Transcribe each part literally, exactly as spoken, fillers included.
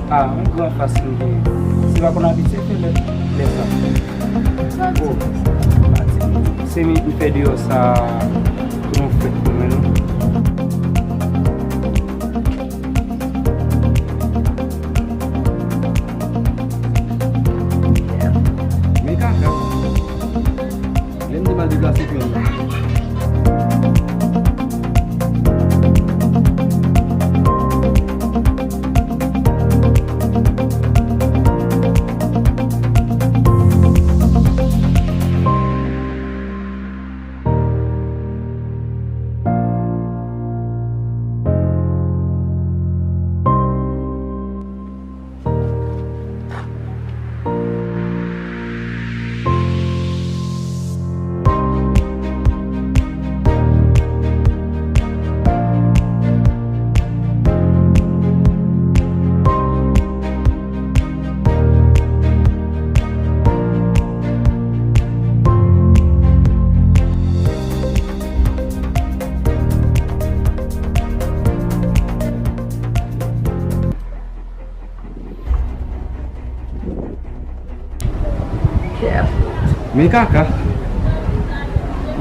A, yon gran fas nou genyen. Se pa konn abitye fè lè, lè sa. Oh, pati. Se mi, m fè deyò sa pou nou fèt pou mwen, non. Men kaka. Lè m di m al deplase pyon nan. Men kaka.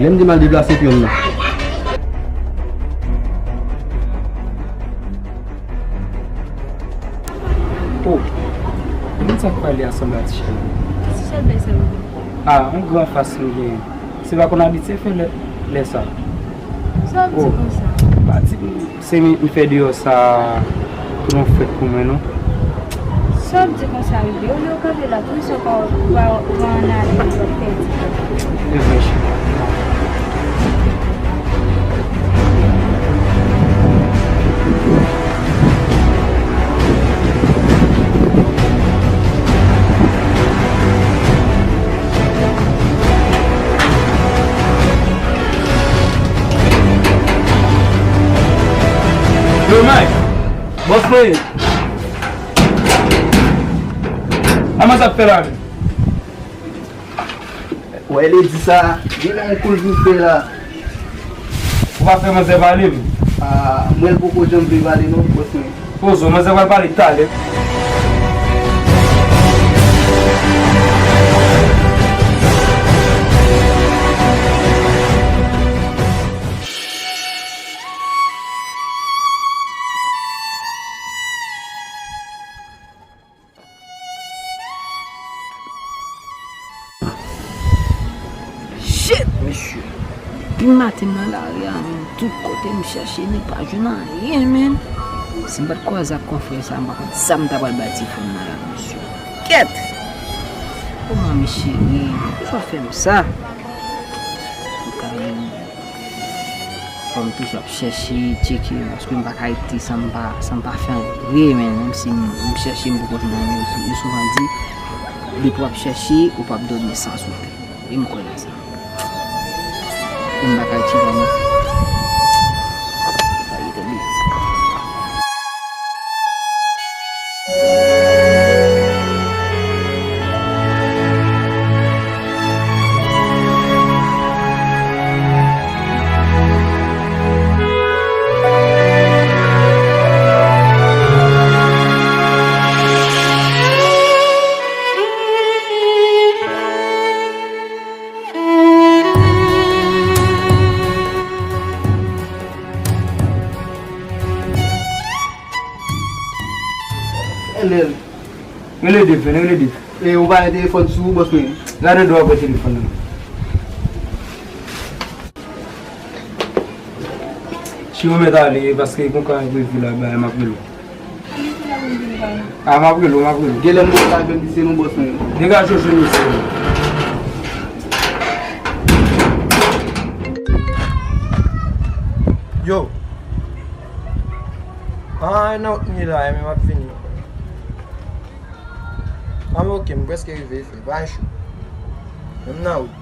Lè m di m al deplase pyon nan. Oh, men sa k pale a sanble a Ti Chèlbè. Ti Chèlbè sa yo. A, yon gran fas nou genyen. Se pa konn abitye fè lè, lè sa. Sa w ap di konsa? Pati, se mi, m fè deyò sa pou nou fèt pou mwen, non. Sa w ap di konsa, Rive? Olye w kanpe la, pou misye pa, pa, pa ann ale, w ap pèdi. E vre, cheri. Yo, Mike! Bòs mwen ye! Kòman sa ap fè la menm? Wè, ledi sa, gen yon koul pou fè la. Ou pa fè manzè pale, menm? Ah, mwen l poko janm vle pale non, bòs mwen. Pozo, manzè pral pale talè. Shit, mesye. Depi maten m nan lari a, menm tout kote m chèche, m pa jwenn anyen, menm. Si m pa t kwaze ak konfrè sa, m pa konn sa m ta pral bay ti fanm nan la, mesye. Kèt! Kòman mesye ye? Poukisa w fè m sa? Antouka, fò m toujou ap chèche, tcheke, paske m pa ka rete san m pa, san m pa fè anyen vre, men menm si m, m chèche, m poko jwenn anyen. Yo, yo souvan di, depi w ap chèche, ou p ap dòmi san soupe. E m kwè nan sa. E m pa ka rete la non. Pa rete li. Rele l. Rele Dave, rele Dave. E ou pa gen telefòn sou ou, bòs mwen? Gade dò w ap wè telefòn nan. Si ou mèt ale, paske gon ka enprevi la, bay, m ap rele w. A, m ap rele w, m ap rele w. Genlè m pral jwenn misye non, bòs mwen. Degaje w jwenn misye. Yo. A, nan wout m ye la, men m ap vini. A, men oke, m prèske rive, frè. Pa gen cho. Men m nan wout.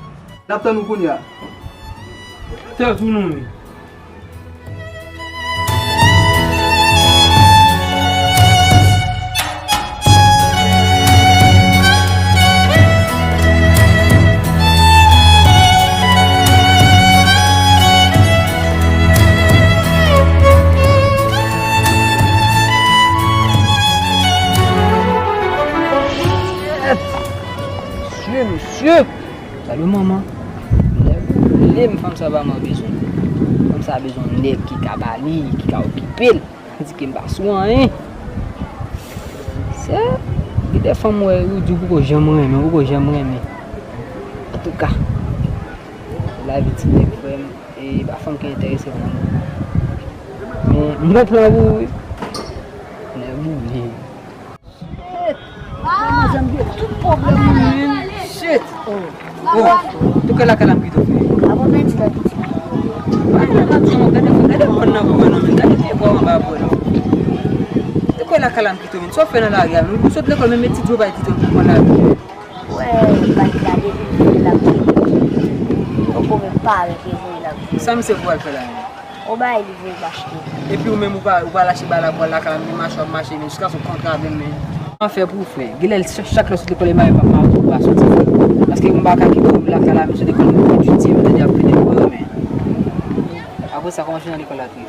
N ap tann ou kounye a. Tèt ou non, men. Mesye, gade manman. Lè m fanm sa pa mwen bezwen. Fanm sa bezwen yon nèg ki ka ba li, ki ka okipe l. Di ke m pa sou anyen. Se, gen de fanm wè, ou di ou poko janm renmen, ou poko janm renmen. Antouka, lavi ti nèg frè m, e pa fanm ki enterese m nan. Men, m gon plan pou ou wi. Nèg boule. Shit! Manzè m gen tout pwoblèm mwen menm. Shit! Oh. Oh. Tout kè lakay la m kite w fè. Avan pèdi nan piti. Gade, gade, gade, gade kòn nan bò non, men gade pye bò anba bò non. Tout kè lakay la m kite w, men sa w fè nan lari a, men ou sot lekòl, men meti djo bay kite w pou pran lari. Wè, bay la depi l voye l ap voye. Poko menm parèt, li voye l ap voye. Sa misye pral fè la menm? On bagay li voye m achte. Epi ou menm ou pa, ou pa lache ba la, pral lakay la, men mache w ap mache, men jiskaske w kontre avè m, men. Kòman fè pou w fè? Genlè chak, chak lè w sot lekòl, e mare m ap mare w, ou pa soti fè. Paske m pa ka kite w lakay la, men sot lekòl, men etidye, men tande ap plede pou yo, men. Apre sa, kòman jounen lekòl la te ye?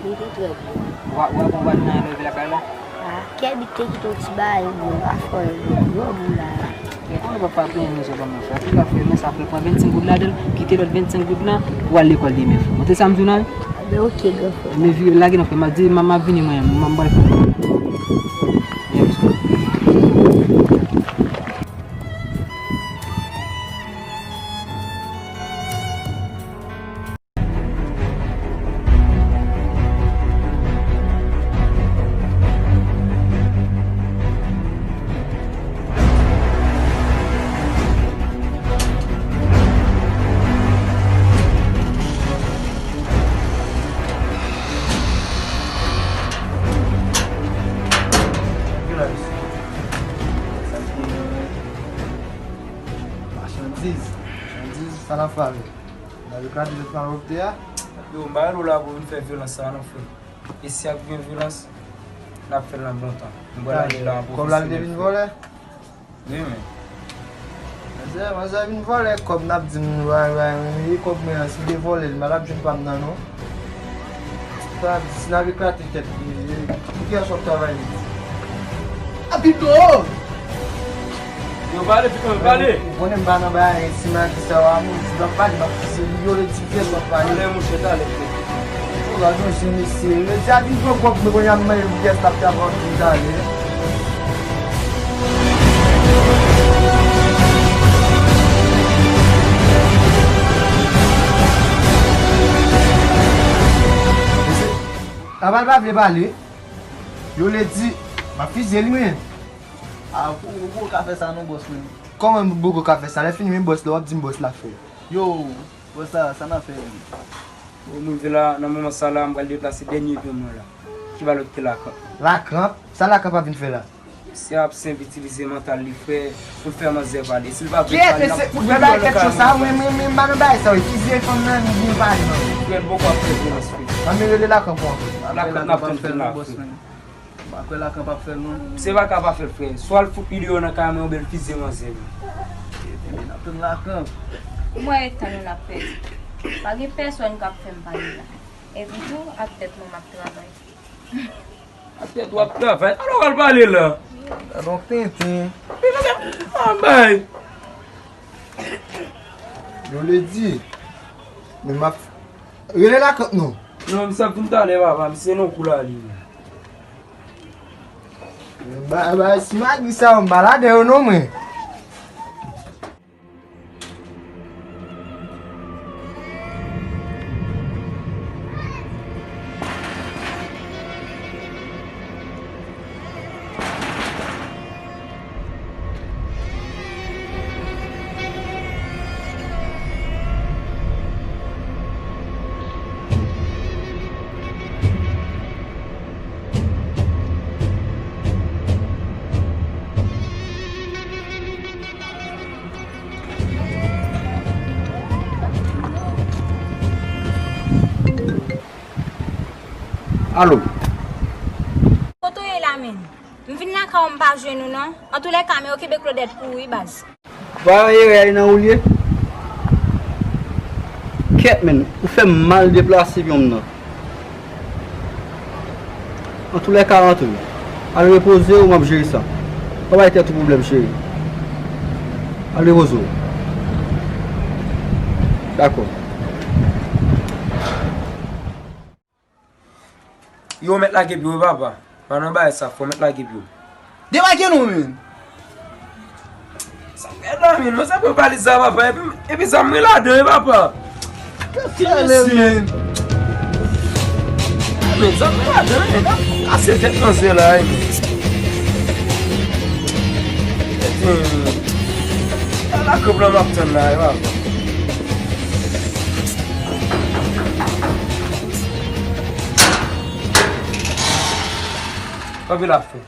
Li te trè byen. Ou pa, ou pa, ou pa nan leve lakay la? Ah, Kèbit te kite yon ti bagay, bro, pa fè anyen, bro, bro, bro, la. Men kòman w pa plenyen mizè kòman fè? Tout afè, men sa fè pran vennsenk goud ladan l, kite lòt vennsenk goud lan, pou al lekòl demen, frè. Ou te sa m di w nan? Anben, oke, gran frè. Men vire, lage non, frè, m ap di, m, m ap vini mwen, m, m pral fè. Yes. Machandiz. Machandiz, sa n ap fè avè l? N ap eklate lòt malpwòpte a? Yo, m pa rele w la pou vin fè vyolans sa a non, frè. E si ap gen vyolans, n ap fè l nan bon tan. Nou pral ale la pou kòb la li te vin vòlè? Wi, men. Manzè, manzè vin vòlè kòb, n ap di m, way, way, men e kòb mwen an, si m te vòlè l, m pa t ap jwenn pa m nan, non. Sa, si n ap eklate tèt li, e, pou kiyès w ap travay li? Abito! Yo, pale, pikan, pale! Ou konnen m pa nan bagay, si m a di sa, w a mouri, si w ap pale, m ap fizye li, yo, le ti pyès w ap pale. Talè, mouche, talè, frè. Ou gade yon jèn mesye, yo di a vin pran kòb mwen, kounye a m mande pyès l ap travay pou talè. Mesye, aval pa vle pale. Yo le di, m ap fizye li, men. A, ou, ou poko ka fè sa non, bòs mwen. Kòman m poko ka fè sa? Lè fini, men bòs la, w ap di m bòs la fè. Yo, bòs la, sa n ap fè? Bon, mwen vle la, nan moman sa la, m pral deplase dènye pyon mwen la. Ki ba lòt ke Lakranp. Lakranp? Sa Lakranp ap vin fè la? Misye ap senp itilize mantal li, frè, pou l fè manzè pale. Si l pa vle pale, l ap fout li nan kay mwen. Kiyès se, mwen bay tèt cho sa, mwen, mwen, mwen, m pa nan bagay sa, wi. Fizye fanm nan, m vin pale, non. Frè, l poko ap fè vyolans, frè. Ann rele Lakranp pou antre. Lakranp n ap tann vin la, frè. M pa kwè Lakranp ap fè l, non. Se pa ka pa fè l, frè. Swa l fout li deyò nan kay mwen, oubyen l fizye manzè, wi. Ebyen, n ap tann Lakranp. Ou wè tan nou n ap pèdi. Pa gen pèsonn k ap fè m pale la. Epi tou, ak tèt mwen m ap travay. Ak tèt w ap travay? Alò w al pale la. Gad on tenten. An bay. Yo le di. Men m ap rele Lakranp non. Non, misye ap vin talè, papa. Misye nan kou la li. Ba, ba, si m a di sa, m pa ladan yo non, mwen. Alo. Kote w ye la menm? M vin lakay ou m pa jwenn ou non. Antoulèka, men yo kenbe Claudette pou ou wi baz. Pa erè a nan ou l ye? Kèt menn, ou fè m mal deplase pyon m nan. Antoulèka, rantre. Al repoze w, m ap jere sa. Pa bay tèt ou pwoblèm, cheri. Al repoze w. Dakò. Yo, mèt lage pye w, papa. Pa nan bagay sa, fò mèt lage pye w. Debake non, men. Sa fè la, men. Mwen sa pran valiz sa, papa. Epi, epi zam mwen ladan, wi, papa. Kale, men. Men, zam mwen ladan, men. Kase tèt manzè la, wi, men. Tèt, men. Ala kòb la m ap tann la, wi, papa. Anpil ap fè.